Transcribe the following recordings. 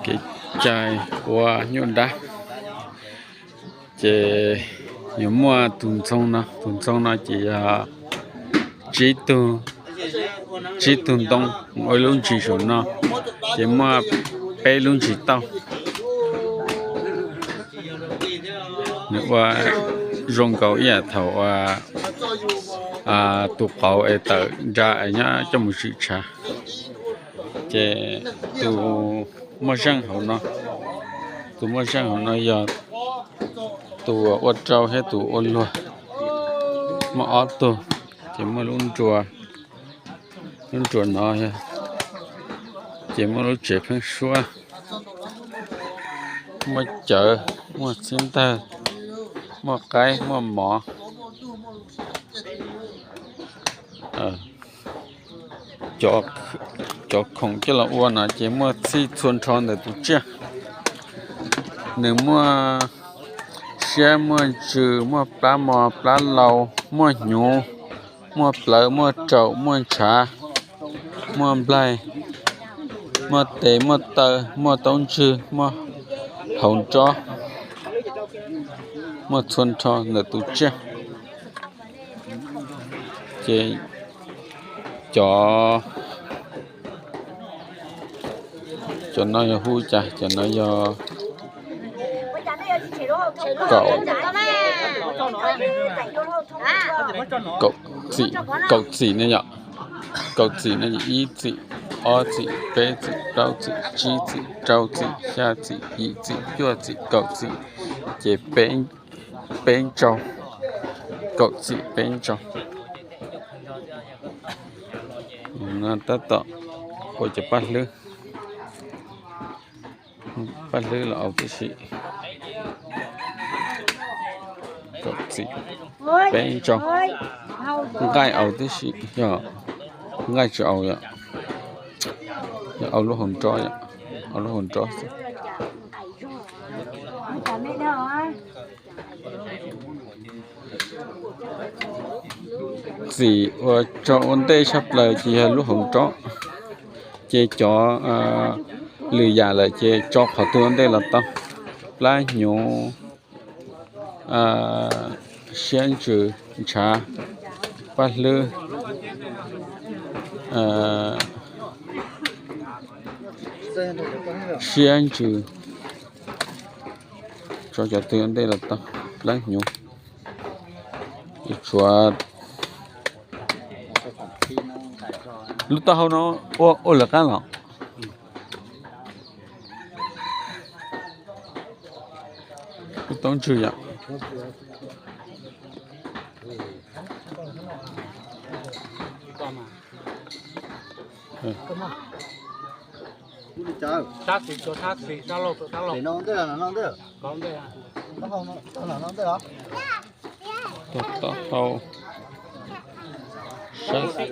Kev cai ua nyuj dab, ces yuav muaj tus ntxoog no, tus ntxoog no ces yog tsib tug, tsib tug ntoo ua ib lub ntsis saum no, ces muaj peb lub ntsis tauj. Nws ua zoo nkaus ib yam thaum tus qauv es tawm nra es nyob coj mus tsim tshav. Ces tus muaj zeej hauv no, tus muaj zeej hauv no yog tus ua rau thiab tus ua luag, muaj ob tug. Ces muaj lub nruas, lub nruas no, ces muaj lub tsev pheeb suab, muaj cawv, muaj txhiab ntawg, muaj qaib, muaj mov. Cov khoom coj los ua no ces muaj txhij txhua nrho ntawm tus tsiaj. Nws muaj siab, muaj ntsws, muaj plab mos plab laus, muaj hnyuv, muaj plawv, muaj raum, muaj ntshav, muaj nplaig, muaj tes, muaj taw, muaj taub ntswg, muaj hauv nrob, muaj txhua nrho ntawm tus tsiaj. Ces cov, cov no yog hu cas? Cov no yog kaum, kaum txim, kaum txim ne yom. Kaum txim no yog ib txim, ob txim, peb txim, plaub txim, tsib txim, rau txim, xya txim, yim txim, cuaj txim, kaum txim, ces peb, peb ntsaug, kaum txim peb ntsaug. Tab tom ua cov paj hlwb, paj hlwb los au tib si, kaum txim peb ntsaug, nqaij au tib si, yog nqaij tsis au yom, yog au lub hauv nrob yom, au lub hauv nrob xwb. Txim uas tso ua ntej tshaj plaws ces yog lub hauv nrob. Ces cov lwm yam lawm ces tso qhov twg ua ntej los tau. Plab hnyuv, siab ntsws, ntshav, paj hlwb, siab ntsws, tso cov twg ua ntej los tau. Plab hnyuv, tshuav lub taub hau no ua lawv qab los. Lub taub ntswg yom. Taub hau, sab xis.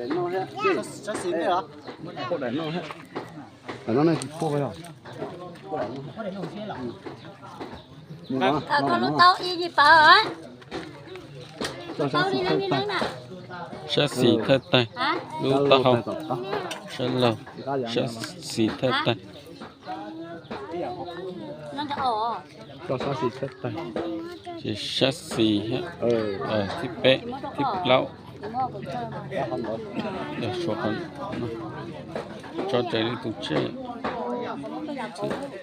Sab xis thawj tag, lub taub hau, sab laug, sab xis thawj tag. Ces sab xis, thib peb, thib plaub, tso raws li tus tsej,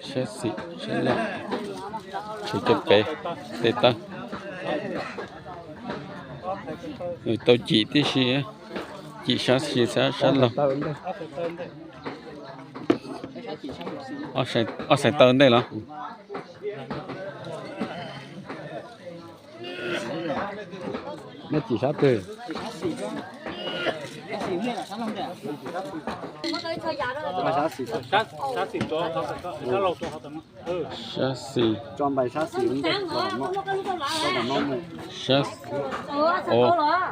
sab xis, sab laug, tshuav cov pem tej tawg. Tau cim tib si, cim sab xis sab laug. Ob xais taw ntej los? Nej cim sab twg? Sab xis.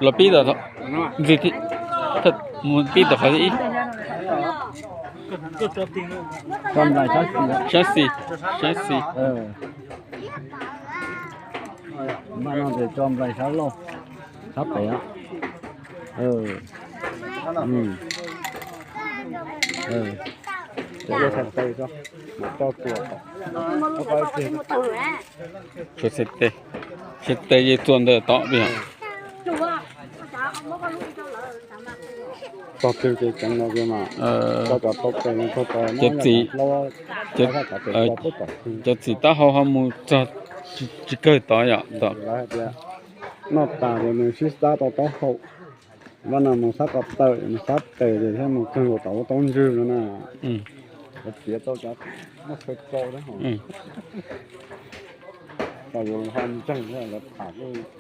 Los pib tom ntxim, mus pib tom qhov ib. Sab xis, sab xis. Mas no ces tso nplaig sab laug, sab pem. Ua txhais tes tso, mam tso tua tom. Tshuav txhais tes, txhais tes ces tua ntawm tod peb yom. Txog twg ces ceev no kiag mas, tso cov tau tes no txog tod, cov txim, cov txim taub hau ho mus txog tsis kawg tod yom. Noj tas ces nws sib xab tau taub hau, vaj no mus xab ko taw, mus xab tes ces thiaj mus kawg nkaus tom lub taub ntswg no na. Lawv txiav tau cov muaj chaw tsau na.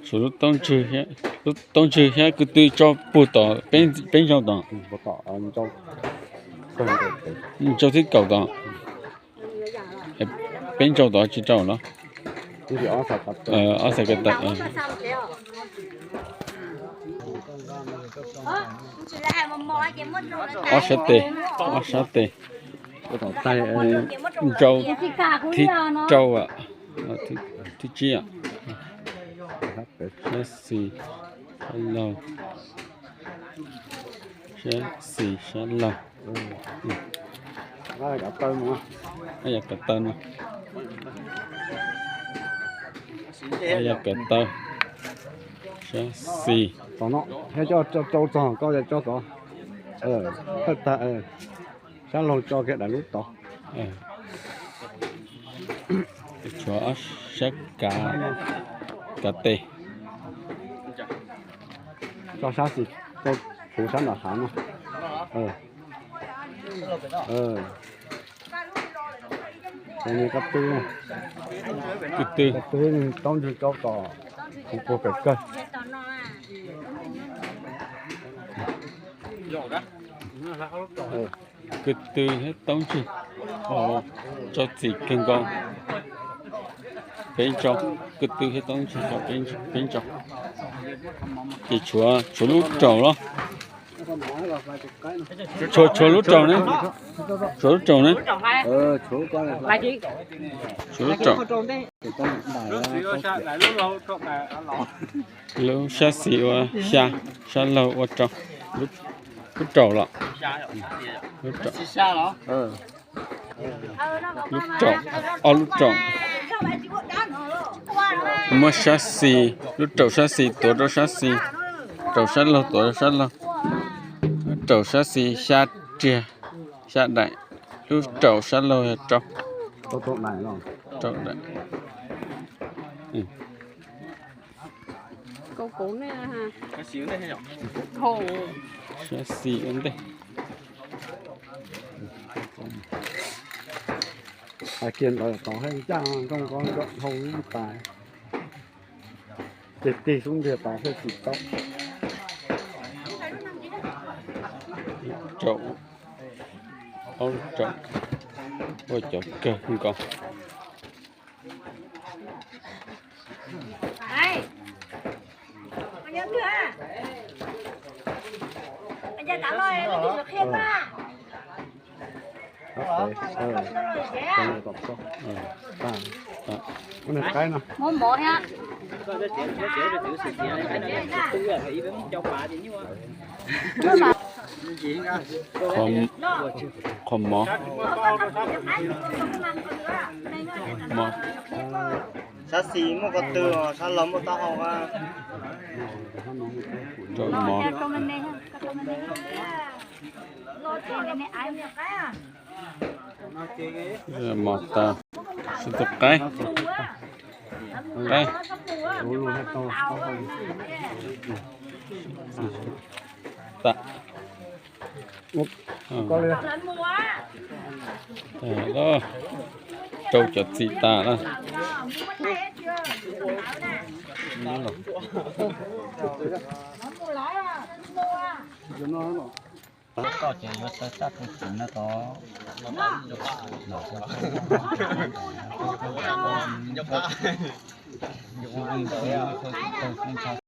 Tshuav lub taub ntswg thiab, lub taub ntswg thiab ko tw tso puag tom peb ntsau tod. Ntsau thib kaum tod. Peb ntsau tod tsis rau los? Ob xav ko taw. Ob sab tes, ob sab tes. Ntsau thib rau, thib tsib. Sab xis, sab laug, sab xis sab laug. Yog ko taw no, yog ko taw, sab xis. Tom no thiab, coj rau txog koj coj tod. Thawj tag, sab laug tso kiag daim lub tod. Tshuav ob sab kav, kav tes. Tso sab xis, tso puv sab nram hav no. Ko tw, ko tw, ko tw taub ntswg rau tom puag pem kawg. Ko tw thiab taub ntswg, rau txim kawg nkaus. Peb ntsau, ko tw thiab taub ntswg rau peb ntsau. Ces tshuav, tshuav lub raum los? Tshuav, tshuav lub raum ne, tshuav lub raum ne, tshuav lub raum. Lub sab xis ua xya, sab laug ua rau, lub raum los? Lub raum, ob lub raum. Muab sab xis, lub raum sab xis tuav rau sab xis, raum sab laug tuav rau sab laug. Lub raum sab xis xya riag, xya daim. Lub raum sab laug yog rau, rau daim. Sab xis ua ntej. Hais kiag ntawd tod thiaj ncaj, zoo nkaus nco dhau lub tas. Ces tig xub ntiag tod thiaj tsis tau. Raum, ob lub raum, ua cov kawg nkaus. Qhov mov. Sab xis muaj ko tw, sab laug muaj taub hau. Mov. Mov tag, sib tug qaib, qaib. Rau cov txim tas na. Koj ces yuav tawg sab tus txiv no tod.